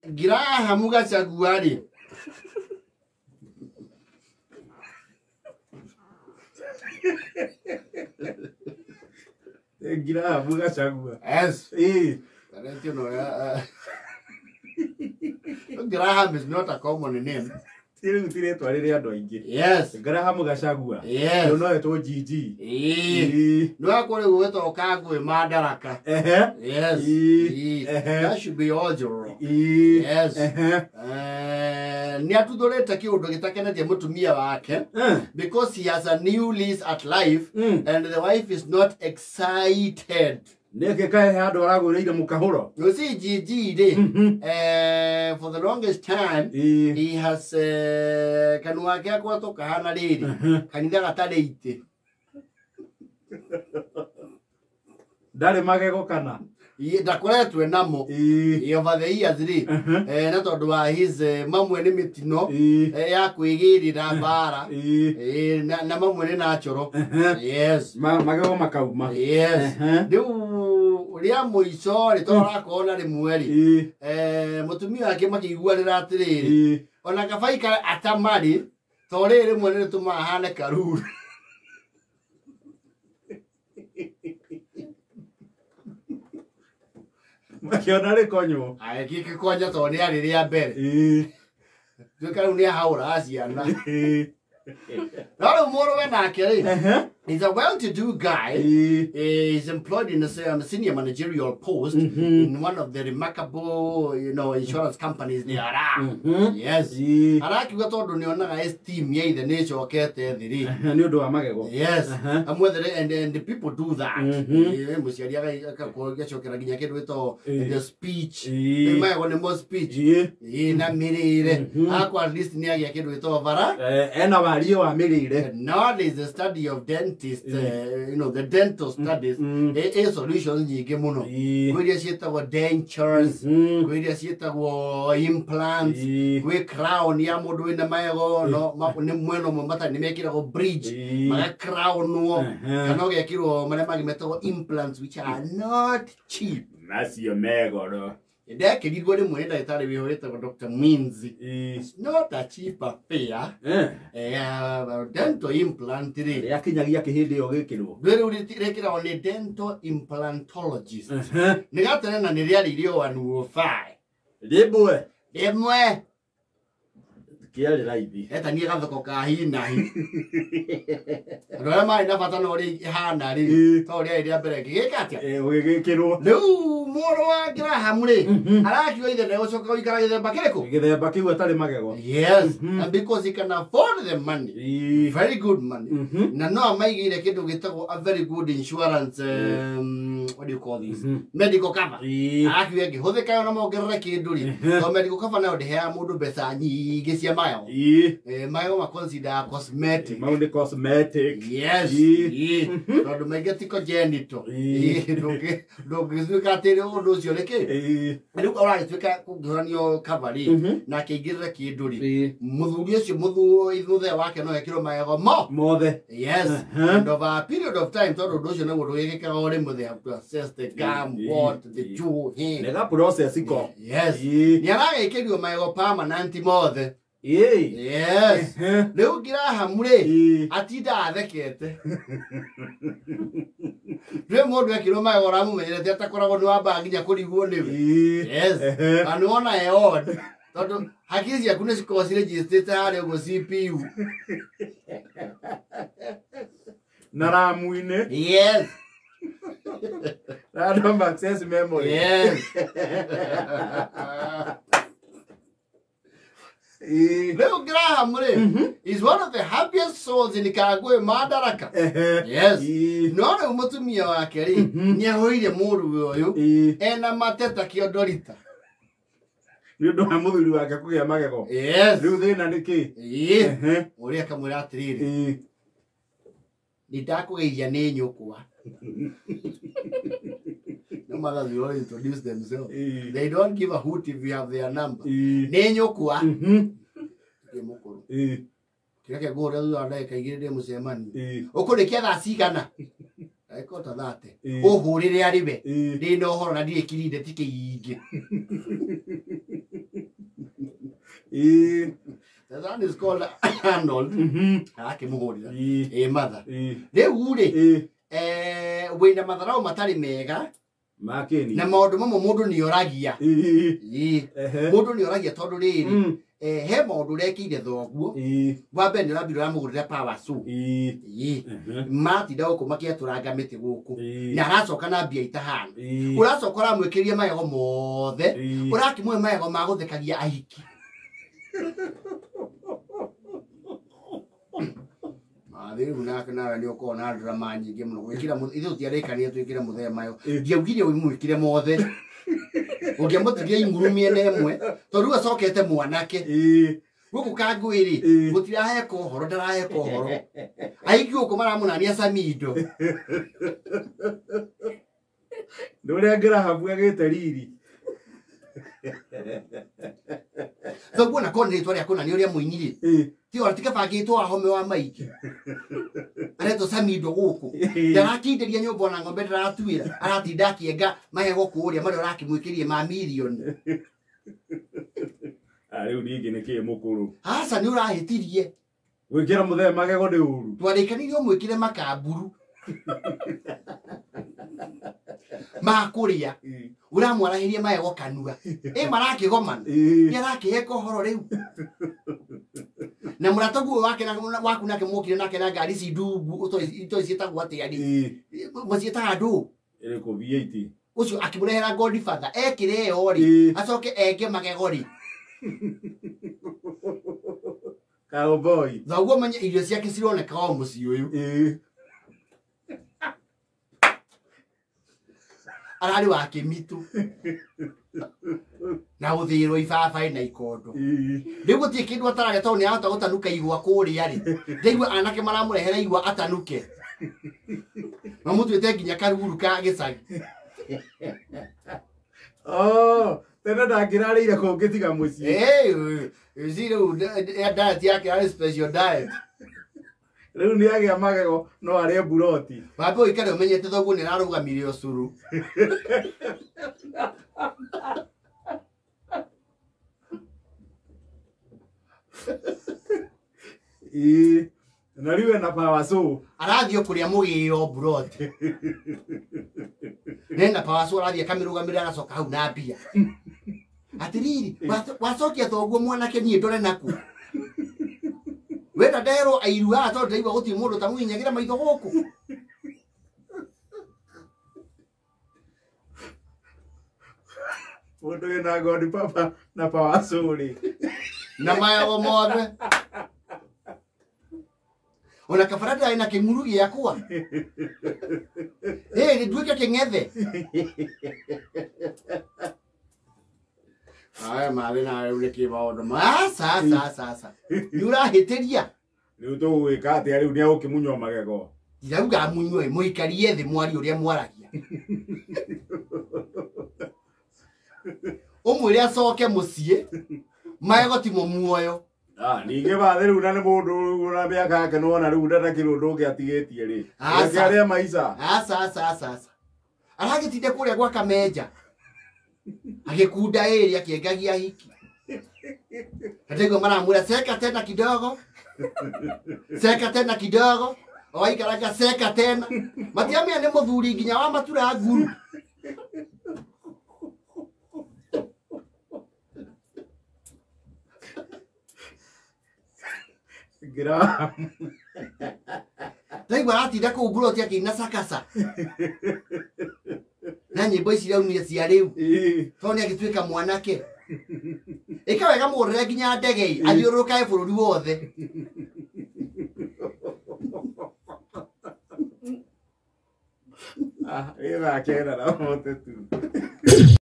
Graham Gachagua rĩ, Graham Gachagua. Yes. Ĩĩ. That you know, Graham is not a common name. Ti rĩu ti rĩtwa rĩrĩ andũ aingĩ. Yes. Graham Gachagua. Yes. Rĩu no etwo GG. Ĩĩ. Ĩĩ. Nĩ wakwo rĩu gwĩtwo Kangũĩ Madaraka. Ehe. Yes. Ĩĩ. Ĩĩ. Ehe. That should be Ojoro. Ĩĩ. Yes. Ehe. Nĩ atuthũrĩte kĩũndũ gĩtakenetie mũtumia wake Eh. because he has a new lease at life and the wife is not excited. Nĩkĩ kaĩ he andũ aragũrĩire mũkahũro? You see, GG rĩ, for the longest time Ĩĩ. he has kanua gake akoretwo kahana rĩrĩ kanitha gatarĩ itĩ. Ndarĩ magego kana? Ndakoretwo namo. Ĩĩ. Ĩĩ, over the years rĩ, na tondũ wa his mamwe nĩ mĩtino Ĩĩ. ya kwĩgĩrĩra mbara. Ĩĩ. Ĩĩ, na mamwe nĩ natural. Yes. Magego makauma. Yes. Ehe. Rĩu rĩa mũico rĩ, tondũ arakorwo na rĩmwe rĩ, Ĩĩ. mũtumia wake makĩiguanĩra atĩrĩrĩ, Ĩĩ. ona kaba ikare atamarĩ, to rĩrĩ rĩmwe nĩ rĩtũmaga hane karuru. Makĩona rĩkonywo. Agĩkĩkonya tondũ nĩ arĩ rĩa mbere. Ĩĩ. Tuĩka rĩu nĩ ahaũraga ciana. Ĩĩ. No rĩu mũrũwe nake rĩ, Ehe. he's a well-to-do guy. Ĩĩ. He's employed in a senior managerial post in one of the remarkable, you know, insurance companies there are. Yes. Ĩĩ. Arakiuga tondũ nĩ onaga esteem ya ithe nĩ ĩcokete thĩ rĩ. Ehe, nĩ ũndũ wa magego. Yes. Aha. Amwethere and the people do that. Mũciari agakorwo agĩcokera nginya kĩndũ gĩtagwo Ĩĩ. the speech. Ĩĩ. Magego nĩmo speech. Ĩĩ. Ĩĩ, na mĩrĩre. Akwa at least nĩ agĩa kĩndũ gĩtagwo bara. Ena wariĩ wa mĩrĩre. Nowadays the study of dentist, you know, the dental studies, ĩ solutions nyingĩ mũno. Ĩĩ. Kwĩ iria ciĩtagwo dentures, kwĩ iria ciĩtagwo implants, Ĩĩ. gwĩ crown ya mũndũ wĩna magego no nĩ mwena ũmwe matarĩ nĩ mekĩragwo bridge Ĩĩ. magacrownwo Ehe. kana ũgekĩrwo marĩa mangĩ metagwo implants which are not cheap. Macio me goro. Ndekĩrirwo rĩmwe nĩ ndagĩtarĩ wĩho wĩtagwo Dr. Mwinzi. Ĩĩ. It's not a cheap affair. Eh. Dental implant rĩ, Rĩakinyagia kĩ hĩndĩ ĩyo gĩkĩrwo? rĩu rĩkĩragwo nĩ dental implantologist. Nĩ gatene na nĩ rĩarĩirio 105. Rĩmwe. Rĩmwe. Kĩarĩ raithi. Etanie gathoko ka hinahi. Andũ arĩa marĩ na bata na ũrĩa ihana rĩ, Ĩĩ. to rĩarĩ rĩa mbere ngĩgĩka atĩa? Ĩĩ, ũgĩgĩkĩrwo. Rĩu mũrũ wa Graham rĩ, arakiuga ithe ndegũcoka gũikara gĩthemba kĩrĩkũ? Gĩthemba kĩu atarĩ magego. Yes, and because he can afford the money. Ĩĩ. Very good money. Na no amaigĩire kĩndũ gĩtagwo a very good insurance, what do you call this? Medical cover. Ĩĩ. Arakiuga ĩngĩhũthĩka yo na mongerere kĩndũ rĩ, tondũ medical cover nayo ndĩheaga mũndũ mbeca nyingĩ cia magego. Ĩĩ. Magego ma consider cosmetic. Mau nĩ cosmetic. Yes. Ĩĩ. Ĩĩ. Tondũ maingĩ ti congenital. Ĩĩ. Ĩĩ, ndũngĩtuĩka atĩ ũndũ ũcio nĩ kĩ? Ĩĩ. Rĩu ũragĩtuĩka kũngĩhoranio cover rĩ, na akĩingĩrĩra kĩndũ rĩ, Ĩĩ. mũthuri ũcio mũthee wake no ekĩrwo magego mo. Mothe. Yes. And over a period of time, tondũ ũndũ ũcio nĩguo ndũgĩkĩkaga o rĩmwe, they have to assess the gum, Ĩĩ. what, the Ĩĩ. jaw, he. Nĩ ga process ko. Yes. Ĩĩ. Nĩ aragĩkĩrio magego permanent mothe. Ĩĩ. Yes. Ehe. Rĩu Graham rĩ, Ĩĩ. atinda athekete. Rĩu mũndũ ekĩrwo magego ũramũmenyerete atakoragwo nĩ wambaga nginya kũrigwo nĩwe. Ĩĩ. Yes. Ehe. Na nĩ wona e odd. Tondũ hakiri ciaku nĩ cikoragwo cirĩnjĩstĩte harĩa ũguo CPU. Na ramu-inĩ. Yes. Random access memory. Yes. Ĩĩ. Rĩu Graham rĩ, is one of the happiest souls in Kangũĩ Madaraka. Ehe. Yes. Ĩĩ. No rĩu mũtumia wake rĩ, nĩ ahũrire mũrũwe ũyũ Ĩĩ. ena mateta kĩondorita. Nĩ ũndũ wa mũthuri wake kũgĩa magego. Yes. Rĩu thĩna nĩ kĩ? Ĩĩ. Ehe. Ũrĩa akamwĩra atĩrĩrĩ, Ĩĩ. nĩ ndakũgeithia nĩ nyũkwa. No mothers will always introduce themselves. Ĩĩ. They don't give a hoot if you have their number. Ĩĩ. Nĩ nyũkwa. Ndĩ mũkũrũ. Ĩĩ. Kĩrĩa ngũhũrĩra thutha wa ndagĩka igĩrĩ ndĩ mũcemanio. Ĩĩ. Ũkũrĩkia thaa cigana? Ndagĩka o ta thate. Ĩĩ. Ũhũrĩre arĩ we. Ĩĩ. Ndĩ na ũhoro na ndirĩ kirinde ti kĩingĩ. Ĩĩ. The son is called Arnold. Arakĩmũhũrĩra. Ĩĩ. Ĩ mother. Ĩĩ. Rĩu rĩ, Ĩĩ. wĩna matharau matarĩ mega Makeni. na maũndũ mamwe mũndũ nĩ oragia. Ĩĩ. Ĩĩ. Ehe. Mũndũ nĩ oragia tondũ rĩrĩ, he maũndũ ũrekĩire thoguo. Ĩĩ. Wa mbere nĩ ũrambire ũramũgũrĩra power saw. Ĩĩ. Ĩĩ. Ehe. Matinda gũkũ makĩatũranga mĩtĩ gũkũ. Ĩĩ. Na aracoka na mbia itahana. Ĩĩ. Ũracoka ũramwĩkĩria magego mothe. Ĩĩ. Ũrakĩmũhe magego ma gũthekagia ahiki. Rĩu nake nawe nĩ ũkoragwo na drama nyingĩ mũno gwĩkĩra ithuĩ tũtiarĩkanire twĩkĩre mũthee mayo. Ndiaugire ũmwĩkĩre mothe. Ũngĩamũtigia inguru mĩena ĩmwe tondũ rĩu acokete mwanake. Ĩĩ. Gũkũ Kangũĩ-rĩ, Ĩĩ. gũtiraheka ũhoro, ndaraheka ũhoro. Aingĩ gũkũ maramũnania Samido. Nĩ ũrĩa Graham agĩte riri. Thoguo na korwo nĩ rĩtwa rĩa kũna nĩ ũrĩa mũini-rĩ. Ĩĩ. Ti ona ti kabangĩtwo wahome wa maingĩ. Aretwo Samido gũkũ. Ĩĩ. Ndarakinderia nyũmba ona ng'ombe ndaratuĩra. Aratinda akĩenga magego kũrĩa marĩa ũrakĩmwĩkĩrie ma mirioni. Rĩu ningĩ nĩ kĩĩ mũkũrũ? Aca nĩ ũrahĩtirie. Gwĩkĩra mũthee magego nĩ ũru. Twarĩkanire ũmwĩkĩre makamburu. Ma kũrĩa. Ũramwarahĩria magego kanua. Ĩ marakĩgomana. Ĩĩ. Nĩ arakĩheka ũhoro rĩu. Na mũrataguo wake na waku nake mokire nake na ngari ici ndungu itoĩ ciĩtagwo atĩa rĩ? Ĩĩ. Mũciĩtaga ndũ? Ĩrĩkũ V8? Ũcio akĩmũrehera Godfather ekĩre ĩyo rĩ, Ĩĩ. acoke enge magego rĩ. Cowboy. Thoguo menye irio ciake cironeka o mũciĩ ũyũ. Ĩĩ. Ararĩ wa kĩmitũ. Na gũthĩĩrwo ibabaĩ na ikondo. Ĩĩ. Rĩu gũtirĩ kĩndũ atararĩa tondũ nĩarahota gũtanuka igwa kũrĩa rĩ. Ndaigua anake maramũrehera igwa atanuke. Mamũtuĩte nginya karuru ka gĩcagi. Oh, tene ndangĩrarĩire kũngĩ tiga mũciĩ. Ĩĩ, rĩu diet yake yarĩ special diet. Rĩu nĩ agĩa magego no arĩe mburoti. Wambe ũikare ũmenyete thoguo nĩ ararũgamire ũcũrũ. Ĩĩ. Na rĩu ena power saw. Arathiĩ kũrĩa mũgĩo mburoti. Nena power saw arathiĩ akamĩrũgamĩrĩra agacoka hau na mbia. Atĩrĩrĩ, wacokia thoguo mwanake niĩ ndore naku. Wenda nderwo airu haha tondũ ndaigua gũtirĩ mũndũ tamũhinyagĩra maitho gũkũ. Mũndũ wĩna God Papa na power saw rĩ. Na magego mothe. Ona kabara ndarĩ na kĩng'uru gĩakwa. Ĩ, nduĩke kĩng'ethe. Aya marĩ nawe rĩu nĩkĩ maũndũ ma aca aca aca aca. Nĩ ũrahĩtĩria. Rĩu tũgũgĩka atĩa rĩu nĩ egũkĩmunywo magego? Ndirauga amunywo ĩ, mũikarie thĩ mwarie ũrĩa mwaragia. Ũmwĩre acoke mũciĩ, magego timo muoyo. Ningĩ bathe rĩu na nĩ mũndũ na mĩaka yake nĩwona rĩu ndakĩrĩ ũndũ ũngĩ atigĩtie rĩ. Aca. Reke arĩe maica. Aca aca aca aca. Aragĩtinda kũrĩa gwa Kamenja. Agĩkunda ĩrĩ akĩengagia hiki. Ndaigua maramwĩra seka tena kidogo. Seka tena kidogo. Oikaranga seka tena. Matiamenya nĩ mũthuri nginya wa matura nguru. Graham. Ndaigua aratinda kũu mburoti akĩina sakasa. Na nyĩmbo ici iraumire cia rĩu. Ĩĩ. Tondũ nĩ agĩtuĩka mwanake. Ĩka wega mũgũrĩre nginya ndege ĩ, athiũrũrũkage bũrũri wothe. Ĩ thaa kenda na 42.